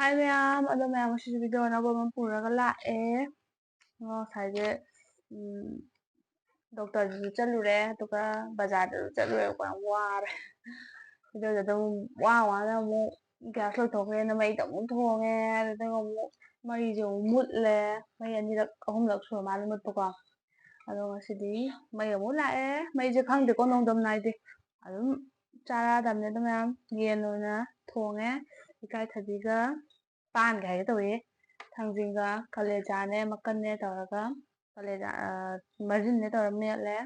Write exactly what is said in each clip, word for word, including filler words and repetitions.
ꯍꯥꯏ ꯃꯌꯥꯝ, ꯑꯗꯣ ꯃꯌꯥꯝ ꯉꯁꯤꯁꯨ video ꯑꯅꯧꯕ ꯑꯃ ꯄꯨꯔꯒ ꯂꯥꯛꯑꯦ꯫ ꯉꯁꯥꯏꯁꯦ, ꯎꯝ, doctorꯗꯁꯨ ꯆꯠꯂꯨꯔꯦ, ꯑꯗꯨꯒ ꯕꯖꯥꯔꯗꯁꯨ ꯆꯠꯂꯨꯔꯦꯕꯀꯣ꯫ ꯌꯥꯝ ꯋꯥꯔꯦ꯫ Videoꯗ ꯑꯗꯨꯝ ꯋꯥ ꯋꯥꯅ ꯑꯃꯨꯛ gas ꯂꯣꯏꯊꯣꯛꯈ꯭ꯔꯦꯅ ꯃꯩꯗ ꯑꯃꯨꯛ ꯊꯣꯡꯉꯦ, ꯑꯗꯨꯒ ꯑꯃꯨꯛ ꯃꯩꯁꯦ ꯑꯃꯨꯛ ꯃꯨꯠꯂꯦ꯫ ꯃꯩ ꯑꯅꯤꯔꯛ ꯑꯍꯨꯝꯂꯛ ꯁꯨꯔ ꯃꯥꯜꯂꯦ ꯃꯨꯠꯄꯀꯣ꯫ ꯑꯗꯣ ꯉꯁꯤꯗꯤ ꯃꯩ ꯑꯃꯨꯛ ꯂꯥꯛꯑꯦ꯫ ꯃꯩꯁꯦ ꯈꯪꯗꯦꯀꯣ, ꯅꯣꯡꯗꯝ ꯅꯥꯏꯗꯦ꯫ ꯑꯗꯨꯝ ꯆꯥꯔꯛꯑꯗꯕꯅꯦ꯫ ꯑꯗꯨ ꯃꯌꯥꯝ ꯌꯦꯟ ꯑꯣꯏꯅ ꯊꯣꯡꯉꯦ꯫ ꯏꯀꯥꯏꯊꯕꯤꯒ ꯄꯥꯟꯒ ꯍꯥꯏꯒꯦ ꯇꯧꯋꯦ꯫ ꯊꯥꯡꯖꯤꯡꯒ ꯀꯂꯦꯖꯥꯅꯦ, ꯃꯀꯟꯅꯦ ꯇꯧꯔꯒ, ꯀꯂꯦꯖꯥ, ꯑ, ꯃꯔꯤꯟꯅꯦ ꯇꯧꯔ ꯃꯦꯠꯂꯦ꯫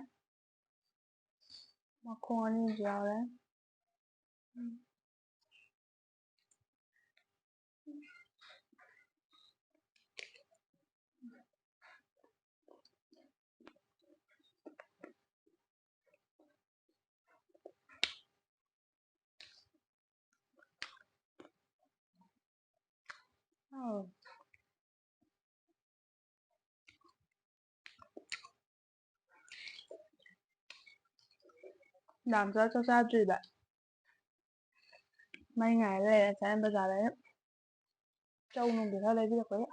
ꯃꯈꯣꯡ ꯑꯅꯤꯁꯨ ꯌꯥꯎꯔꯦ꯫ ꯎꯝ꯫ ꯑꯧ꯫ ꯗꯥꯝꯆꯥ ꯆꯥꯛ ꯆꯥꯗ꯭ꯔꯤꯕ꯫ ꯃꯩ ꯉꯥꯏꯔ ꯂꯩꯔꯦ, ꯉꯁꯥꯏ ꯕꯖꯥꯔꯗ ꯆꯧ ꯅꯨꯡꯗꯤ ꯈꯔ ꯂꯩꯕꯤꯔꯛꯄꯒꯤ꯫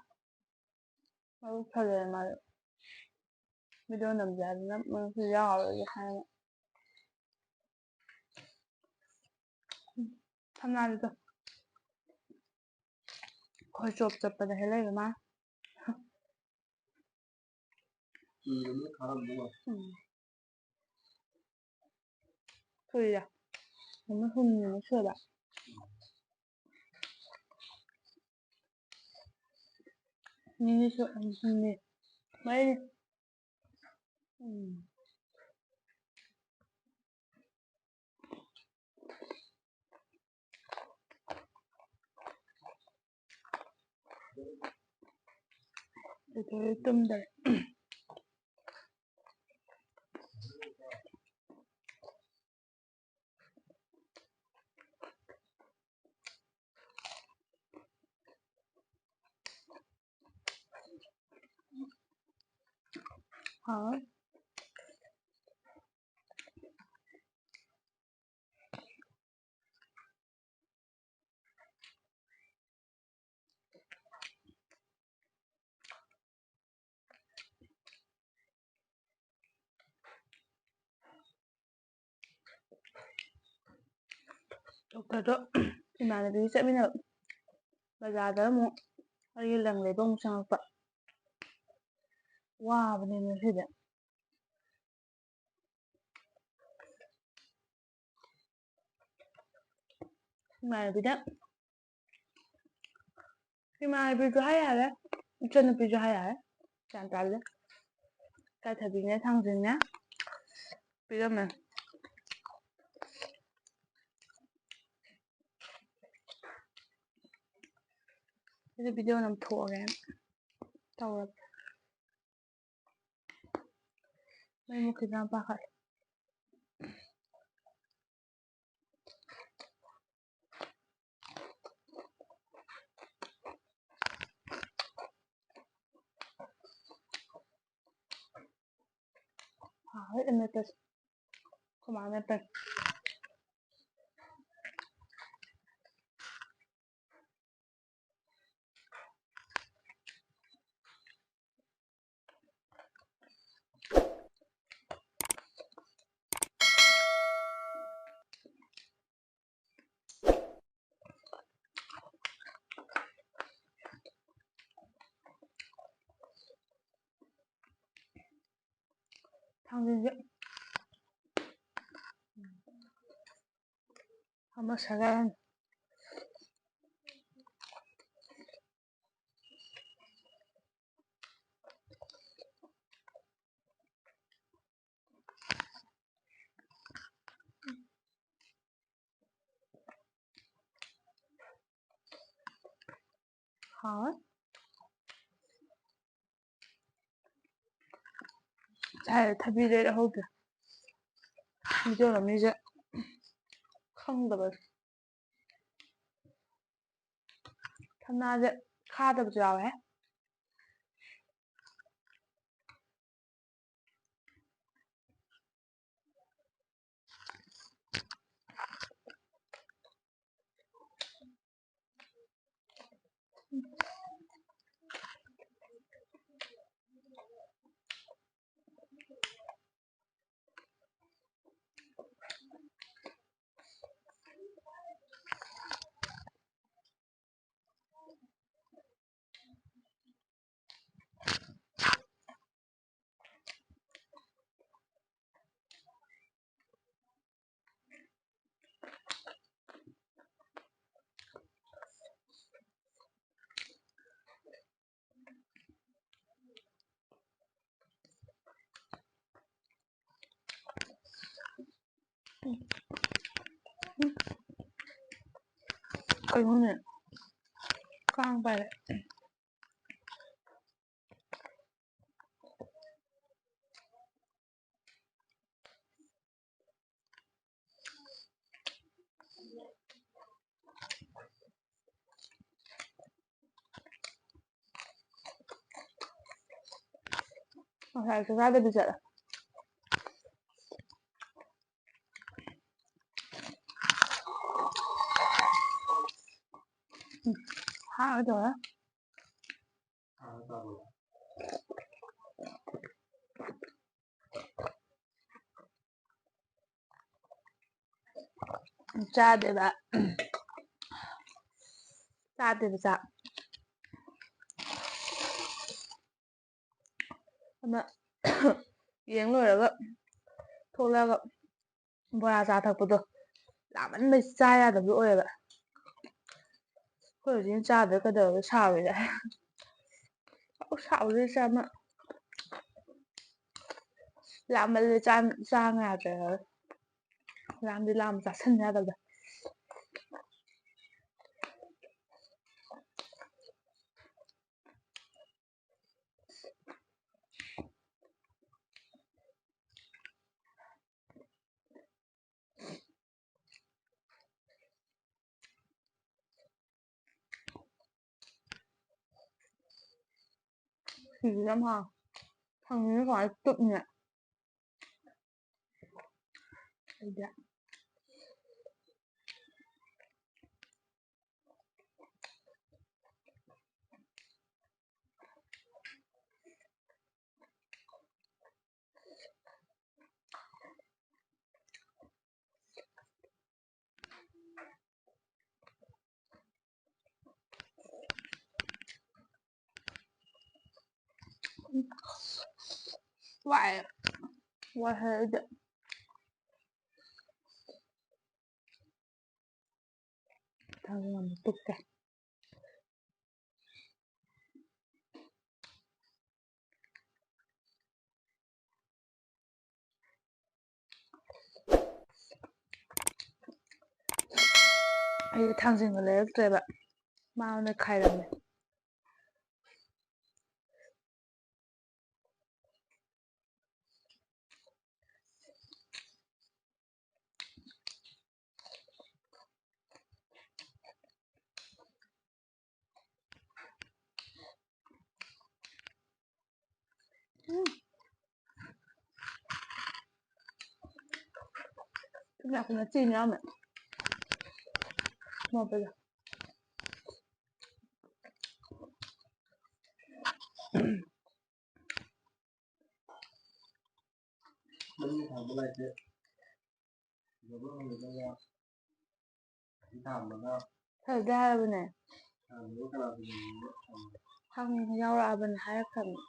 ꯃꯕꯨꯛ ꯊꯜꯂꯦ ꯃꯥꯗꯤ꯫ Video ꯅꯝꯖꯦ ꯍꯥꯏꯗꯅ ꯃꯣꯏꯁꯨ ꯌꯥꯎꯔꯣꯏꯒꯦ ꯍꯥꯏꯅ꯫ ꯊꯝꯅꯥꯗꯨꯗ ꯈꯣꯏ ꯆꯣꯞ ꯆꯠꯄꯗ ꯍꯦꯛ ꯂꯩꯕ ꯃꯥ꯫ ꯎꯝ꯫ ꯁꯨꯏꯗ꯫ ꯅꯨꯃꯤꯠ ꯍꯨꯝꯅꯤꯃꯨꯛ ꯁꯨꯔꯕ꯫ ꯅꯤꯅꯤ ꯁꯨ-, ꯎꯝ, ꯍꯨꯝꯅꯤ꯫ ꯃꯔꯤꯅꯤ꯫ ꯎꯝ꯫ ꯑꯗꯨꯗꯩ ꯇꯨꯝꯗꯔꯦ꯫ ꯍꯥꯎ꯫ ꯑꯗꯣ ꯏꯃꯥꯟꯅꯕꯤꯒ ꯆꯠꯃꯤꯟꯅꯕ ꯕꯖꯥꯔꯗ ꯑꯃꯨꯛ ꯑꯩꯒꯤ ꯂꯪ ꯂꯩꯕ ꯑꯃꯨꯛ ꯆꯪꯉꯛꯄ꯫ ꯋꯥꯕꯅꯦ ꯉꯁꯤꯗꯤ꯫ ꯏꯃꯥꯟꯅꯕꯤꯗ, ꯏꯃꯥꯟꯅꯕꯤꯁꯨ ꯍꯥꯏ ꯌꯥꯔꯦ, ꯏꯆꯟꯅꯨꯄꯤꯁꯨ ꯍꯥꯏ ꯌꯥꯔꯦ꯫ ꯒ꯭ꯌꯥꯟ ꯇꯥꯗꯦ꯫ ꯏꯀꯥꯏꯊꯕꯤꯅꯦ, ꯊꯥꯡꯖꯤꯡꯅꯦ ꯄꯤꯔꯝꯃꯦ꯫ ꯑꯩꯁꯨ ꯚꯤꯗꯤꯑꯣ ꯅꯝꯊꯣꯛꯑꯒꯦꯅ ꯇꯧꯔꯕ꯫ ꯃꯩ ꯃꯨꯠꯈꯤꯗ꯭ꯔꯥ ꯄꯥꯈꯠꯂꯦ꯫ ꯍꯥꯎꯋꯦ ꯑꯃꯦꯠꯄꯁꯦ꯫ ꯑꯩꯈꯣꯏ ꯃꯥ ꯑꯃꯦꯠꯄꯅꯤ꯫ ꯊꯥꯡꯖꯤꯡꯁꯦ ꯑꯃ ꯁꯥꯒꯥꯏꯔꯅꯤ꯫ ꯍꯥꯎꯋꯦ꯫ ꯉꯁꯥꯏ ꯊꯕꯤ ꯂꯩꯔꯛꯍꯧꯗ꯭ꯔꯦ꯫ ꯚꯤꯗꯤꯑꯣ ꯅꯝꯃꯤꯁꯦ ꯈꯪꯗꯕꯅꯦ꯫ ꯊꯝꯅꯥꯁꯦ ꯈꯥꯗꯕꯁꯨ ꯌꯥꯎꯋꯦ꯫ ꯀꯩꯅꯣꯅꯦ? ꯀꯥꯡ ꯄꯥꯏꯔꯦ꯫ ꯉꯁꯥꯏ ꯆꯥꯛ ꯆꯥꯗꯕꯤ ꯆꯠꯂꯦ꯫ ꯎꯝ, ꯍꯥꯎꯋꯦ ꯇꯧꯔꯦ꯫ ꯆꯥꯗꯦꯕ꯫ ꯆꯥꯗꯦꯕ ꯆꯥꯛ꯫ ꯑꯃ ꯌꯦꯡ ꯂꯣꯏꯔꯒ ꯊꯣꯛꯂꯛꯑꯒ ꯕꯣꯔꯥ ꯆꯥ ꯊꯛꯄꯗꯣ ꯂꯥꯝꯃꯟꯕꯩ ꯆꯥ ꯌꯥꯗꯕꯗꯣ ꯑꯣꯏꯌꯦꯕ꯫ ꯑꯩꯈꯣꯏ ꯍꯧꯖꯤꯛ ꯆꯥꯗ꯭ꯔꯥ ꯀꯩꯗꯧꯔꯒꯦ ꯁꯥꯕꯁꯦ꯫ ꯁꯥꯎꯁꯦ ꯆꯥꯅ ꯂꯥꯝꯃꯜꯂꯦ ꯆꯥ-, ꯆꯥ ꯌꯥꯗ꯭ꯔꯦ꯫ ꯂꯥꯝꯗꯤ ꯂꯥꯝ ꯆꯥꯁꯟ ꯌꯥꯗꯕꯗꯣ꯫ ꯁꯤꯁꯨ ꯌꯥꯝ ꯍꯥꯎ꯫ ꯊꯥꯡꯖꯤꯡꯁꯦ ꯀꯃꯥꯏꯅ ꯇꯨꯞꯅꯤ? ꯑꯩꯗꯤ ꯋꯥꯏ꯫ ꯋꯥꯏ ꯍꯥꯏꯔꯗꯤ꯫ ꯊꯥꯡꯖꯤꯡ ꯑꯃꯨꯛ ꯇꯨꯞꯀꯦ꯫ ꯊꯥꯡꯖꯤꯡꯒ ꯂꯩꯔꯛꯇ꯭ꯔꯦꯕ, ꯃꯥ ꯑꯣꯏꯅ ꯈꯥꯏꯔꯝꯃꯦ꯫ ꯎꯝ꯫ ꯊꯨꯝꯌꯥꯛꯄꯤ ꯃꯆꯦ ꯌꯥꯝꯃꯦ꯫ ꯃꯣꯠꯄꯗꯣ꯫ ꯃꯅꯨꯡ ꯊꯝꯕ ꯂꯥꯏꯁꯦ ꯐꯖꯕ ꯐꯪꯒꯗꯕ꯫ ꯐꯖꯗꯦ ꯍꯥꯏꯔꯕꯅꯦ꯫ ꯍꯪ-, ꯌꯥꯎꯔꯛꯑꯕꯅꯦ ꯍꯥꯏꯔꯛꯈ꯭ꯔꯕꯅꯦ꯫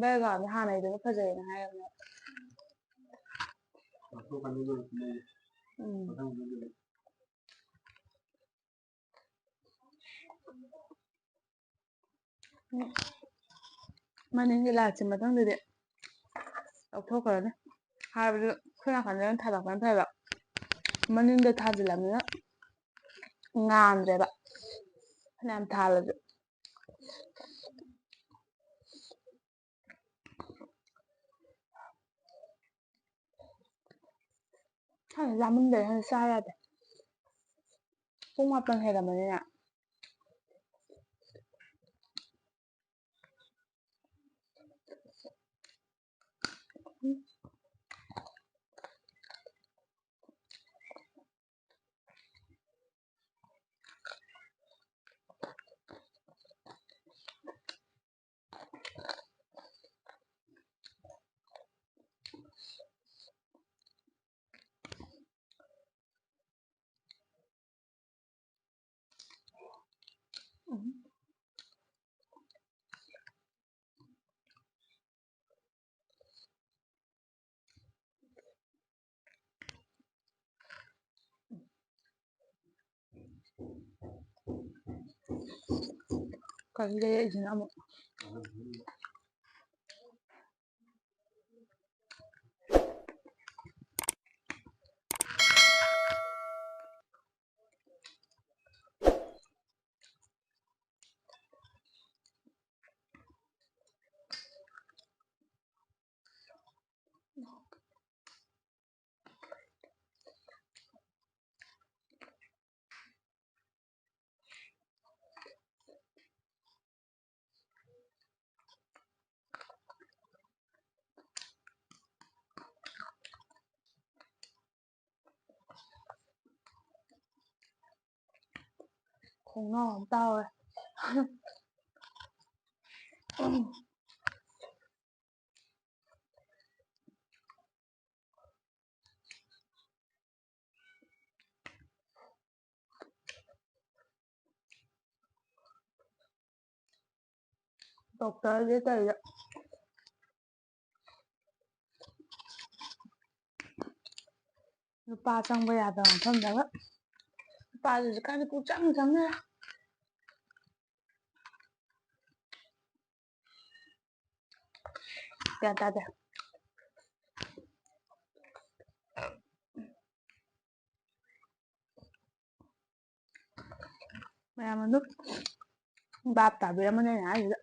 Background ꯗꯣ ꯍꯥꯟꯅꯩꯗꯨꯅ ꯐꯖꯩꯅ ꯍꯥꯏꯔꯕꯅꯦ꯫ ꯎꯝ꯫ ꯎꯝ꯫ ꯃꯅꯤꯡꯒꯤ ꯂꯥꯏꯠꯁꯦ ꯃꯊꯪꯗꯗꯤ ꯂꯧꯊꯣꯛꯈ꯭ꯔꯅꯤ꯫ ꯍꯥꯏꯕꯗꯤ ꯑꯩꯈꯣꯏ ꯅꯥꯀꯟꯗ ꯑꯣꯏꯅ ꯊꯥꯜꯂꯛꯄꯅ ꯐꯩꯕ꯫ ꯃꯅꯤꯡꯗ ꯊꯥꯖꯤꯜꯂꯕꯅꯤꯅ ꯉꯥꯟꯗ꯭ꯔꯦꯕ꯫ ꯐꯅꯌꯥꯝ ꯊꯥꯜꯂꯁꯨ꯫ ꯈꯪꯗꯦ, ꯂꯥꯝꯃꯟꯕꯩꯔ ꯈꯪꯗꯦ, ꯆꯥ ꯌꯥꯗꯦ꯫ ꯄꯨꯡ ꯃꯥꯄꯟ ꯍꯦꯜꯂꯝꯃꯅꯤꯅꯦ꯫ ꯀꯔꯤ ꯂꯩꯔꯛꯏꯁꯤꯅ ꯑꯃꯨꯛ? ꯈꯣꯡꯅꯥꯎ ꯑꯃ ꯇꯥꯍꯧꯔꯦ꯫ ꯗꯣꯛꯇꯔꯁꯦ ꯇꯧꯔꯤꯁꯦ꯫ ꯅꯨꯄꯥ ꯆꯪꯕ ꯌꯥꯗꯕ ꯃꯐꯝꯗꯒ ꯅꯨꯄꯥꯁꯦ ꯍꯧꯖꯤꯛꯀꯥꯟꯗꯤ ꯄꯨꯡꯆꯪ ꯆꯪꯅꯔꯦ꯫ ꯒ꯭ꯌꯥꯟ ꯇꯥꯗꯦ꯫ ꯃꯌꯥꯝ ꯑꯗꯨꯝ ꯚꯥꯞ ꯇꯥꯕꯤꯔꯝꯃꯅꯤ ꯑꯩꯅ ꯍꯥꯏꯁꯤꯗ꯫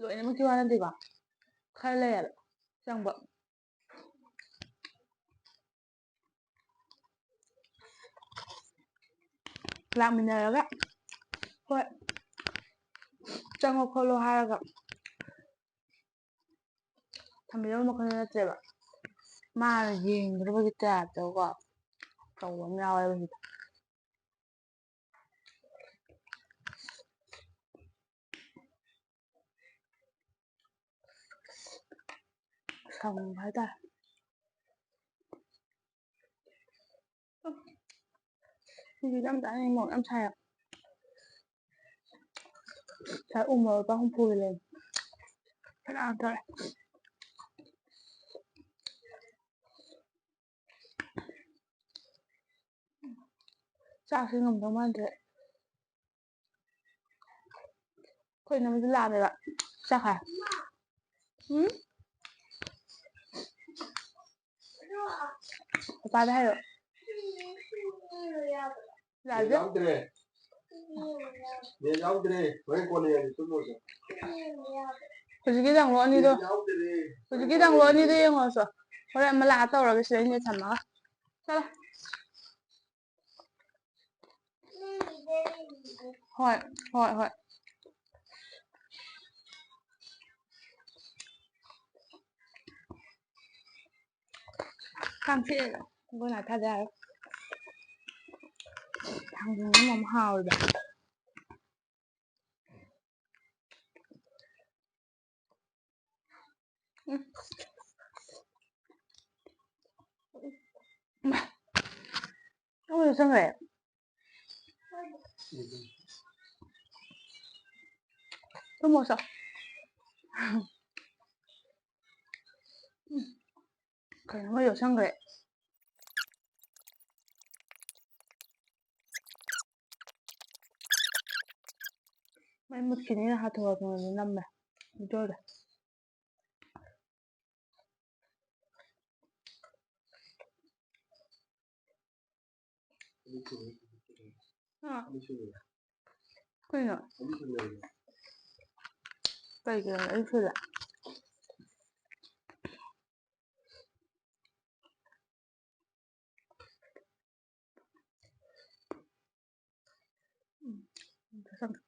ꯂꯣꯏꯅꯃꯛꯀꯤ ꯋꯥ ꯅꯠꯇꯦꯀꯣ, ꯈꯔ ꯂꯩꯌꯦꯕ ꯆꯪꯕ꯫ ꯂꯥꯛꯃꯤꯟꯅꯔꯒ, ꯍꯣꯏ, ꯆꯪꯉꯣ ꯈꯣꯠꯂꯣ ꯍꯥꯏꯔꯒ ꯊꯝꯕꯤꯔꯝꯕ ꯃꯈꯜ ꯅꯠꯇ꯭ꯔꯦꯕ꯫ ꯃꯥꯅ ꯌꯦꯡꯒꯗꯕꯒꯤ ꯇꯥꯏꯞꯇꯀꯣ ꯇꯧꯕ ꯑꯃ ꯌꯥꯎꯋꯦꯕ ꯁꯤꯗ꯫ ꯁꯥꯎꯅꯤꯡꯕ ꯍꯥꯏꯇꯥꯔꯦ꯫ ꯁꯤꯡꯖꯨꯁꯦ ꯌꯥꯝ ꯆꯥꯅꯤꯡꯉꯤ, ꯃꯣꯔꯣꯛ ꯌꯥꯝ ꯁꯥꯏ꯫ ꯉꯁꯥꯏ ꯎ ꯃꯣꯔꯣꯛ ꯂꯨꯄꯥ ꯍꯨꯝꯐꯨꯒꯤ ꯂꯩ꯫ ꯐꯅꯌꯥꯝ ꯇꯧꯔꯦ꯫ ꯆꯥꯛꯁꯦ ꯉꯝꯗꯧ ꯃꯥꯟꯗ꯭ꯔꯦ꯫ ꯑꯩꯈꯣꯏ ꯏꯅꯝꯃꯁꯨ ꯂꯥꯛꯑꯝꯃꯦꯕ꯫ ꯆꯠꯈ꯭ꯔꯦ꯫ ꯎꯝ? ꯄꯄꯥꯗ ꯍꯥꯏꯌꯣ꯫ ꯌꯥꯗꯦ꯫ ꯌꯥꯎꯗ꯭ꯔꯦ꯫ ꯌꯦꯟ ꯌꯥꯎꯗ꯭ꯔꯦ꯫ ꯍꯣꯔꯦꯟ ꯀꯣꯟꯅ ꯌꯦꯡꯉꯁꯤ, ꯇꯨꯝꯃꯨꯔꯁꯦ꯫ ꯍꯧꯖꯤꯛꯀꯤ ꯗꯥꯡꯂꯣ ꯑꯅꯤꯗꯣ꯫ ꯌꯦꯟ ꯌꯥꯎꯗ꯭ꯔꯦ꯫ ꯍꯧꯖꯤꯛꯀꯤ ꯗꯥꯡꯂꯣ ꯑꯅꯤꯗꯣ ꯌꯦꯡꯉꯣ ꯑꯁꯣ꯫ ꯍꯣꯔꯦꯟ ꯑꯃ ꯂꯥꯛꯑ ꯇꯧꯔꯒꯦ ꯁꯤꯗ ꯑꯩꯅ ꯊꯝꯃꯒ꯫ ꯆꯠꯂꯣ꯫ ꯍꯣꯏ, ꯍꯣꯏ, ꯍꯣꯏ꯫ ꯀꯥꯡ ꯆꯤꯛꯑꯦ꯫ ꯒꯨꯗ ꯅꯥꯏꯠ ꯊꯥꯗ ꯌꯥꯔꯣꯏ꯫ ꯊꯥꯡꯖꯤꯡꯁꯦ ꯃꯔꯣꯟ ꯑꯃ ꯍꯥꯎꯋꯦꯕ꯫ ꯎꯝ꯫ ꯏꯃꯥ꯫ ꯑꯃꯨꯛ ꯆꯪꯈ꯭ꯔꯦ꯫ ꯇꯨꯝꯃꯣ ꯆꯣ꯫ ꯎꯝ꯫ ꯀꯩꯅꯣ ꯑꯃ ꯌꯣꯠꯁꯟꯈ꯭ꯔꯦ꯫ ꯃꯩ ꯃꯨꯠꯈꯤꯅꯤꯅ ꯍꯥꯊꯨ ꯍꯥꯊꯨꯅ ꯅꯝꯃꯦ ꯚꯤꯗꯤꯑꯣꯗꯣ꯫ ꯍꯥ? ꯀꯩꯅꯣ? ꯀꯩꯒꯤꯅꯣ ꯑꯩ ꯁꯤꯗ? ꯎꯝ, ꯆꯪꯉꯦ꯫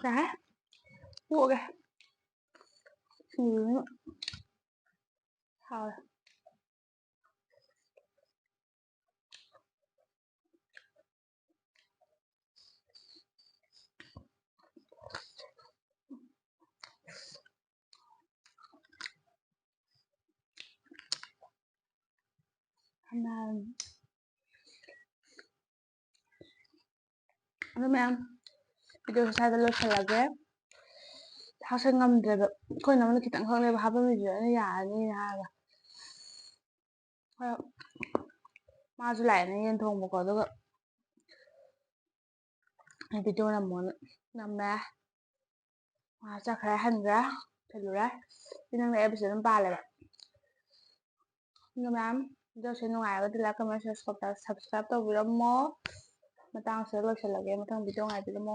ꯌꯥꯔꯦ꯫ ꯇꯣꯛꯑꯒꯦ꯫ ꯁꯤꯡꯖꯨꯁꯤꯅ ꯍꯥꯎꯔꯦ꯫ ꯎꯝ꯫ ꯑꯗꯨ ꯃꯌꯥꯝ, ꯚꯤꯗꯤꯑꯣꯁꯦ ꯁ꯭ꯋꯥꯏꯗ ꯂꯣꯏꯁꯤꯜꯂꯒꯦ꯫ ꯊꯥꯛꯁꯦ ꯉꯝꯗ꯭ꯔꯦꯕ꯫ ꯑꯩꯈꯣꯏ ꯅꯪꯅ ꯈꯤꯇꯪ ꯈꯛꯅꯦꯕ ꯍꯥꯞꯄꯝꯃꯤꯁꯦ, ꯑꯩꯅ ꯌꯥꯔꯅꯤꯅ ꯍꯥꯏꯔꯒ꯫ ꯍꯣꯏ, ꯃꯥꯁꯨ ꯂꯥꯛꯑꯦꯅ ꯌꯦꯟ ꯊꯣꯡꯕꯀꯣ, ꯑꯗꯨꯒ ꯑꯩ ꯚꯤꯗꯤꯑꯣ ꯅꯝꯃꯣꯅ ꯅꯝꯃꯦ꯫ ꯃꯥ ꯆꯠꯈ꯭ꯔꯦ, ꯍꯟꯈ꯭ꯔꯦ, ꯊꯤꯜꯂꯨꯔꯦ꯫ ꯁꯤ ꯅꯪꯅ ꯑꯦꯞꯁꯦ ꯑꯗꯨꯝ ꯄꯥꯜꯂꯦꯕ꯫ ꯑꯗꯣ ꯃꯌꯥꯝ, ꯚꯤꯗꯤꯑꯣꯁꯦ ꯅꯨꯡꯉꯥꯏꯔꯒꯗꯤ like, comment, share, subscribe ꯇꯧꯕꯤꯔꯝꯃꯣ꯫ ꯃꯇꯥꯡꯁꯤꯗ ꯂꯣꯏꯁꯤꯜꯂꯒꯦ, ꯃꯊꯪ ꯚꯤꯗꯤꯑꯣ ꯉꯥꯏꯕꯤꯔꯝꯃꯣ꯫